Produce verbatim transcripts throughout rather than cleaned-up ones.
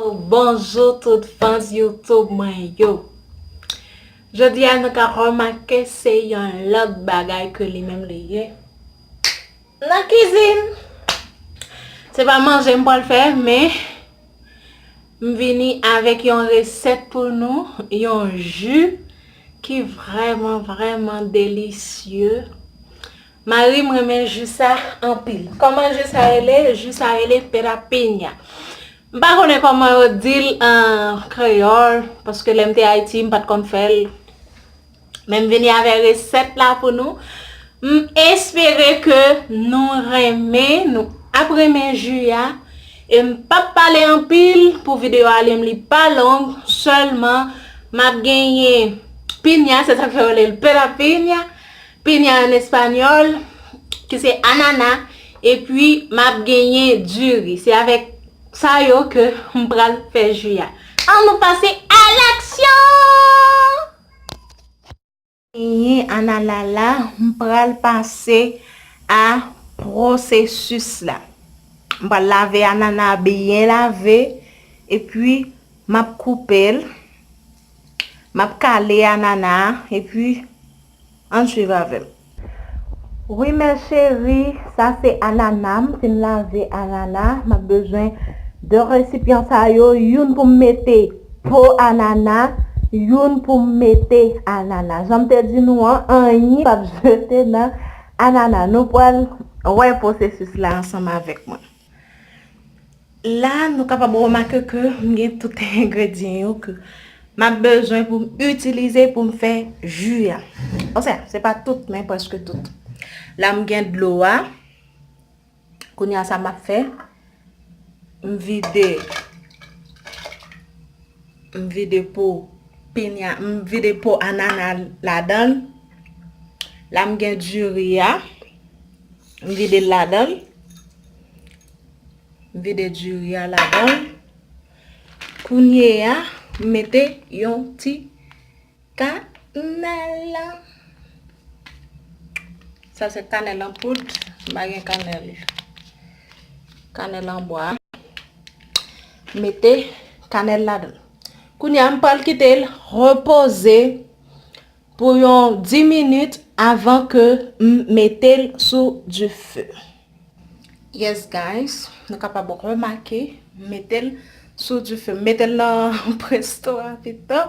Bonjou tout fans YouTube mwen yo. Jodi a nou ka remake se yon lòt bagay ke li menm li ye. Nan kizin. Se pa manje m pral fè, men m vini avèk yon resèt pou nou, yon ji ki vrèman, vrèman delisye. Mari m renmen ji sa anpil. Kòman ji sa rele? Ji sa rele pera piña. M pa konnen kòman yo di l an kreyòl, paske lè m te Ayiti, m pa t konn fè l. Men m vini avè resèt la pou nou. M espere ke nou renmen, nou ap renmen ji a. E m p ap pale anpil pou videyo a li, li pa long, sèlman m ap genyen piña, se sa k fè yo rele l pera piña, piña an espanyòl, ki se anana, epi m ap genyen diri. Se avèk sa yo ke m pral fè ji a. An nou pase a laksyon! Genyen anana la, m pral pase a pwosesis la. M pral lave anana a byen lave, epi m ap koupe l. M ap kale anana a, epi ann swiv avè m. Wi, mè cheri, sa se anana. M fin lave anana. M ap bezwen de resipyan sa yo, youn pou m mete po anana, youn pou m mete anana. Jan m te di nou an, anyen p ap jete nan anana. Nou pral wè pwosesis la ansanm avèk mwen. La, nou kapab remake ke m gen tout engredyan yo ke m ap bezwen pou m itilize pou m fè ji a. Osea, se pa tout, men prèske tout. La, m gen dlo a. Kounye a, sa m ap fè, m vide, m vide po piña, m vide po anana ladan l. La, m gen diri a, m vide l ladan l. M vide diri a ladan l. Kounye a, m mete yon ti kanèl. Sa se kanèl an poud. M pa gen kanèl, kanèl an bwa. M mete kanèl ladan l. Kounye a, m pral kite l repoze pou yon dis minit avan ke m mete l sou dife. Yes, guys, nou kapab remake, m mete l sou dife, m mete l nan presto a pito,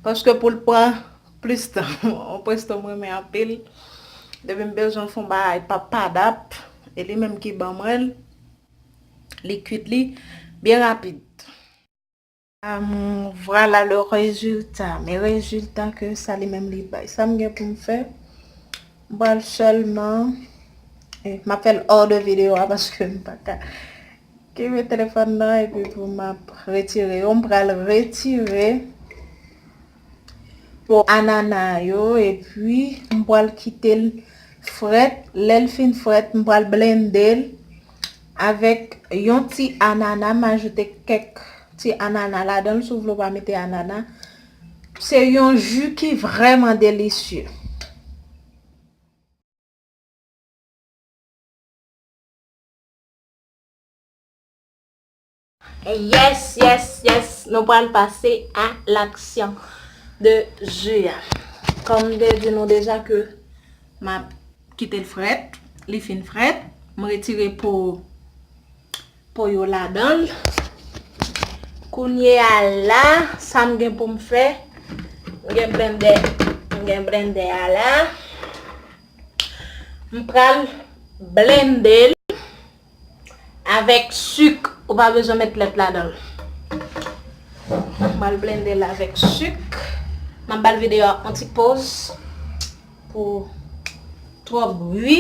paske pou l pran plis tan. Yon presto m renmen anpil. Depi m bezwen fè yon bagay pa padap, e li menm ki ban mwen l, li kuit li byen rapid. Am, vwala le rezilta. Men rezilta ke sa li menm li bay. Sa m gen pou m fè, m pral sèlman, eh, m ap fè l hors de videyo a paske m pa ka kenbe telefòn nan epi pou m ap retire yo. M pral retire po anana yo, epi m pral kite l frèt. Lè l fin frèt, m pral blende l avèk yon ti anana. M ajoute kèk ti anana ladan l. Si w vle, w pa mete anana. Se yon ji ki vrèman delisye. Yes, yes, yes. Nou pral pase a laksyon de ji a. Kòm m te di nou deja ke m ap kite l frèt, li fin frèt, m retire po, po yo ladan l. Kounye a la, sa m gen pou m fè, m gen blendè, m gen blendè a la. M pral blende l avèk sik. Ou pa bezwen met lèt ladan l. M pral blende l avèk sik. M ap ba l videyo a yon ti poz pou twòp bri.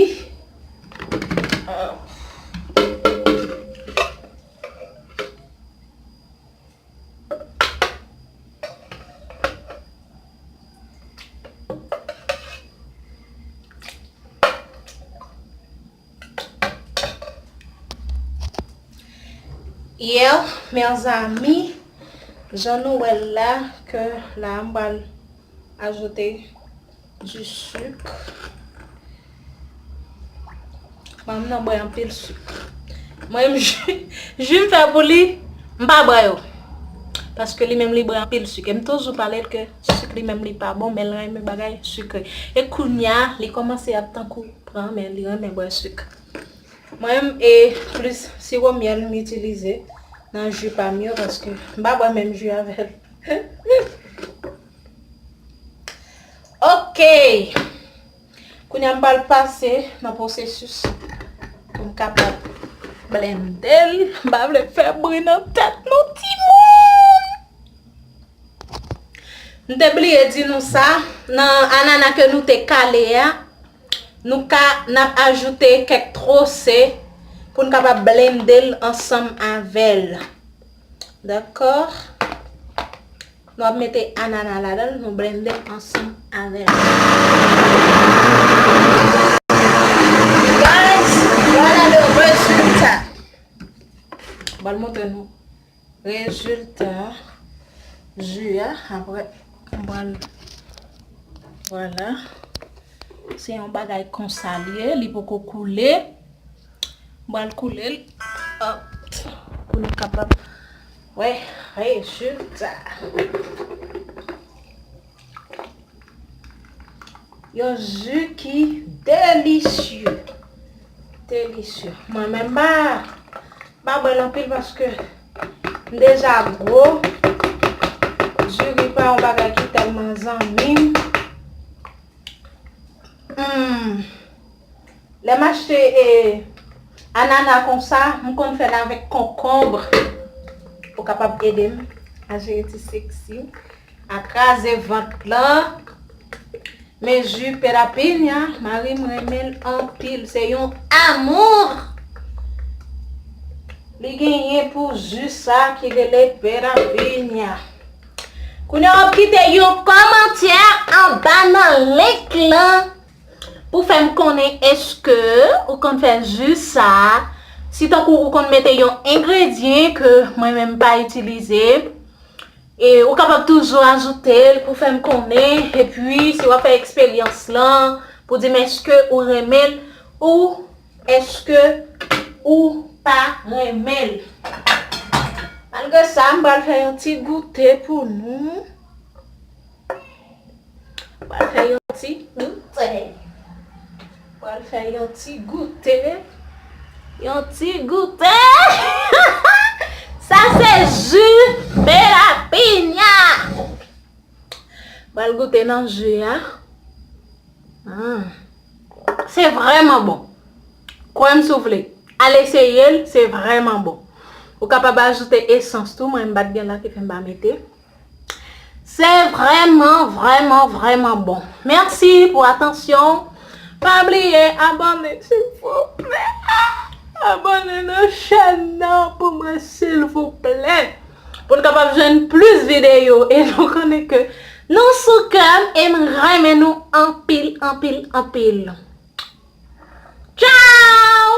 Yeah, mezanmi, jan nou wè l la, ke la m pral ajoute du sucre. Manm nan bwè anpil sik. Mwen menm, ji, ji m fè pou li, m pa bwè yo. Paske li menm li bwè anpil sik. E m toujou pale l ke sik li menm li pa bon, men l renmen bagay sikre. E kounya, li kòmanse ap tankou pran, men li renmen bwè sik. Mwen menm, e plis siwo myèl m itilize nan ji pa m yo, paske m pa bwè menm ji avè l. Ok. Kounye a m pral pase nan pwosesis pou m kapab blende l. M pa vle fè bri nan tèt nou timoun. M te bliye di nou sa, nan anana ke nou te kale a, nou ka, n ap ajoute kèk twose pou n kapab blende l ansanm avè l. Dakò? Nou ap mete anana ladan l, nou blende l ansanm avè l. Guys, vwala le rezilta. M pral montre nou rezilta ji a. Apre, m pral, vwala. Se yon bagay konsa l ye, li poko koule. M pral koule l. Hop. Pou nou kapab wè rezilta. Yon ji ki delisye. Delisye. Mwen menm m pa, m pa bwè l anpil paske m deja gwo. Diri pa yon bagay ki tèlman zanmi m. Hmm. Lè m achte, e, anana konsa, m konn fè l avèk konkonb. Pou kapab ede m a jere ti seksi, a kraze vant lan. Men ji perapinya, mari m renmen l anpil. Se yon amour li genyen pou ji sa ki rele perapinya. Kounye a w ap kite yon kòmantè anba nan link lan pou fè m konnen èske ou konn fè ji sa, si tankou ou konn mete yon engredyen ke mwen menm m pa itilize, e ou kapab toujou ajoute l pou fè m konnen, epi si w ap fè eksperyans lan, pou di m èske ou renmen l ou èske ou pa renmen l. Malgre sa, m pral fè yon ti goute pou nou. M pral fè yon ti goute. M pral fè yon ti goute. Yon ti goute. Sa se ji perapinya. M pral goute nan ji a. Hmm. Se vrèman bon. Kwè m si w vle. Al eseye l, se vrèman bon. Ou kapab ajoute esans tou, mwen m pa t gen la ki fè m pa mete. Se vrèman, vrèman, vrèman bon. Mèsi pou atansyon. Pa bliye abòne, silvouplè. Abòne nan chèn nan pou mwen, silvouplè. Pou n kapab jwenn plis videyo. E nou konnen ke nou sou kè m e m renmen nou anpil, anpil, anpil. Tchao!